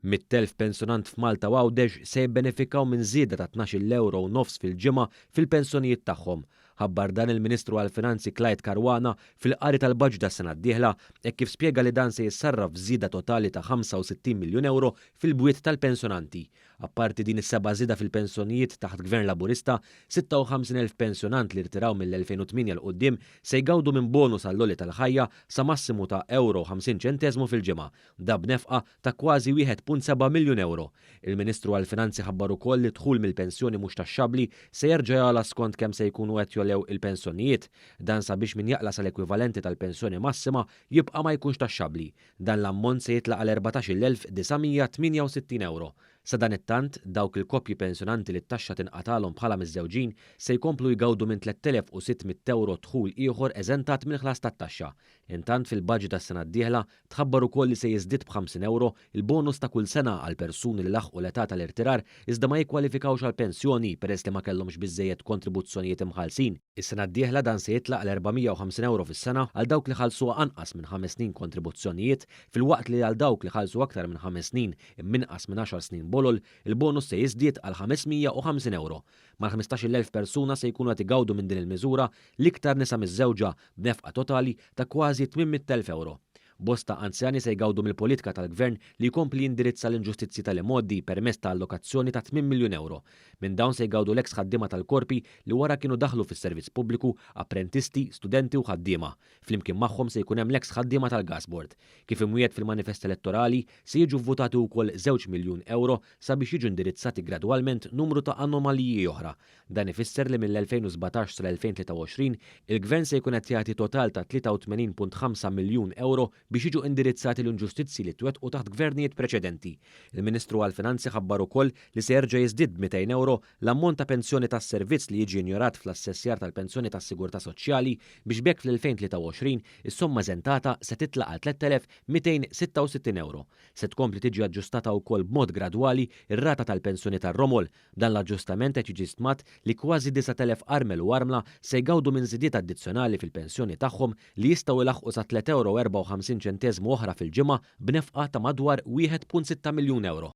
100,000 pensjonant f'Malta u Għawdex se jibbenefikaw minn żieda ta' 12-il ewro u nofs fil-ġimgħa fil-pensjonijiet tagħhom. Ħabbar dan il-Ministru għall-Finanzi Clyde Caruana fil-qari tal-baġit għas-sena d-dieħla hekk kif spjega li dan se jissarraf f'żieda totali ta' 65 miljun ewro fil-bwiet tal-pensjonanti. Apparti din is-seba' żieda fil-pensjonijiet taħt Gvern Laburista, 56,000 pensjonant li rtiraw mill-2008 'l quddiem se jgawdu minn bonus għall-għoli tal-ħajja sa massimu ta' ewro u 50 ċenteżmu fil-ġimgħa. Dan b'nefqa ta' kważi 1.7 miljun ewro. Il-Ministru għall-Finanzi ħabbar ukoll li d-dħul mill-pensjoni mhux taxxabbli se jerġa' jogħla skont kemm se jkunu qed jogħlew il-pensjonijiet. Dan sabiex min jaqla' sal-ekwivalenti tal-pensjoni massima jibqa' ma jkunx taxxabbli. Dan l-ammont se jitla' għal 14,968 ewro. Sadanittant, dawk il-koppji pensjonanti li t-taxxa tinqatgħalhom bħala miżżewġin se jkomplu jgawdu minn 3,600 ewro dħul ieħor eżentat mill-ħlas tat-taxxa. Intant fil-baġit għas-sena d-dieħla tħabbar ukoll li se jiżdied b'50 ewro il-bonus ta' kull sena għal persuni li laħqu l-età tal-irtirar iżda ma jikkwalifikawx għall-pensjoni peress li ma kellhomx biżżejjed kontribuzzjonijiet imħallsin. Is-sena d-dieħla dan se jitla' għal 450 ewro fis-sena għal dawk li ħallsu anqas minn ħames snin kontribuzzjonijiet filwaqt li għal dawk li ħallsu aktar minn ħames snin imma inqas minn għaxar snin bolol, il-bonus se jiżdied għal 550 ewro. Mal-15,000 persuna se jkunu qed igawdu minn din il-miżura, l-iktar nisa miżżewġa, b'nefqa totali ta' kważi 800,000 ewro. Bosta anzjani se jgawdu mill-politika tal-Gvern li jkompli jindirizza l-inġustizzji tal-imgħoddi permezz ta' allokazzjoni ta' tmien miljun ewro. Minn dawn se jgawdu l-eks ħaddiema tal-korpi li wara kienu daħlu fis-servizz pubbliku, apprentisti, studenti u ħaddiema. Flimkien magħhom se jkun hemm l-eks ħaddiema tal-Gas Board. Kif imwiegħed fil-manifest elettorali, se jiġu vvutati wkoll żewġ miljun ewro sabiex jiġu indirizzati gradwalment numru ta' anomaliji oħra. Dan ifisser li mill-2017 sal-2023, il-Gvern se jkun qed jagħti total ta' 83.5 miljun ewro biex jiġu indirizzati l-inġustizzji li twettqu taħt gvernijiet preċedenti. Il-Ministru għall-Finanzi ħabbar ukoll li se jerġa' jiżdied b'200 ewro l-ammont ta' pensjoni tas-servizz li jiġi injorat fl-assessjar tal-pensjoni tas-sigurtà soċjali biex b'hekk fl-2023 is-somma eżentata se titla' għal 3,266 ewro. Se tkompli tiġi aġġustata wkoll b'mod gradwali r-rata tal-pensjoni tar-romol. B'dan l-aġġustament qed jiġi stmat li kważi 9,000 armel u armla se jgawdu minn żidiet addizzjonali fil-pensjoni tagħhom li jistgħu jlaħħqu sa tliet ewro u 54 ċenteżmu oħra fil-ġimgħa b'nefqa ta' madwar 1.6 miljun ewro.